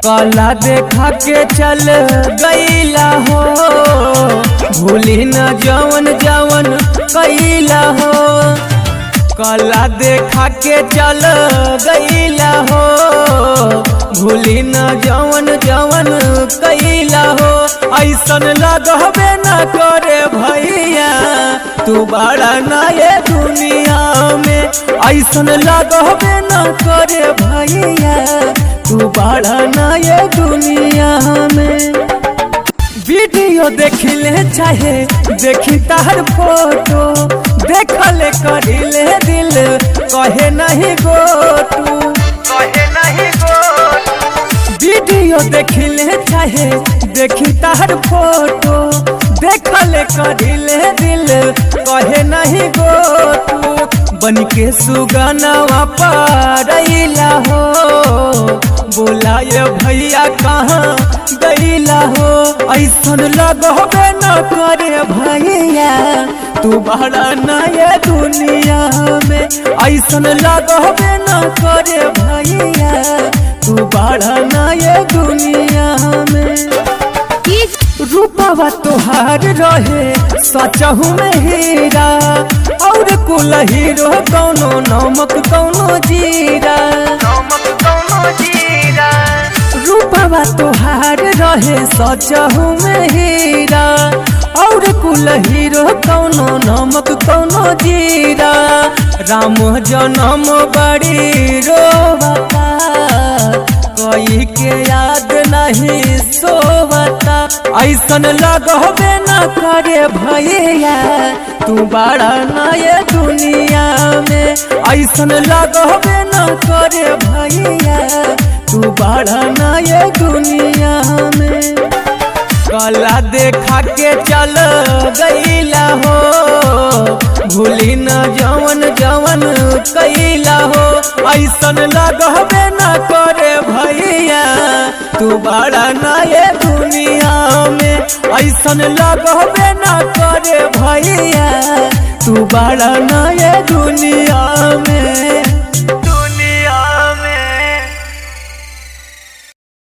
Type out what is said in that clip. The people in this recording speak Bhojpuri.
काला देखा के चल गईला हो, भूली न जवन जवन कैला हो। काला देखा के चल गईला हो, भूली न जवन जवन कैला हो। ऐसन लगबे न करे भैया, तू बड़ा ना ये दुनिया में। ऐसन लगबे न करे भैया, तू बड़ा ना ये दुनिया में। वीडियो देखिले चाहे देखी तार फोटो, देखले करिले दिल कहे नहीं गो तू, कहे नहीं गो। वीडियो देखिले चाहे देखी तार फोटो, देखले करिले दिल कहे नहीं गो तू। बन के सुगनवा पारैला हो, बोलाए भैया कहाँ गईला हो। ऐसन लगबे न करे भैया, तू बड़ा ना ये दुनिया में। ऐसन लगबे न करे भैया, तू बड़ा ना ये दुनिया में। रूपवा तोहार रहे सचहु में हीरा, और कुल हीरो कौनो नमक कौनो जीरा। नमक कौनो जीरा। रूपवा तोहार रहे सचहु में हीरा, और कुल हीरो कौनो नमक कौनो जीरा। राम जन्म बड़ी रोवता, कोई के याद नहीं सोवता। ऐसन लगबे न करे भैया, तू बड़ा ना ये दुनिया में। ऐसन लगबे न करे भैया, तू बड़ा ना ये दुनिया में। काला देखा के चल गईला हो, भूली न जवन जवन कैला हो। ऐसन लगबे न करे भैया, तू बड़ा ना ये दुनिया में। ऐसन लगबे न करे भैया, तू बड़ा ना ये दुनिया में।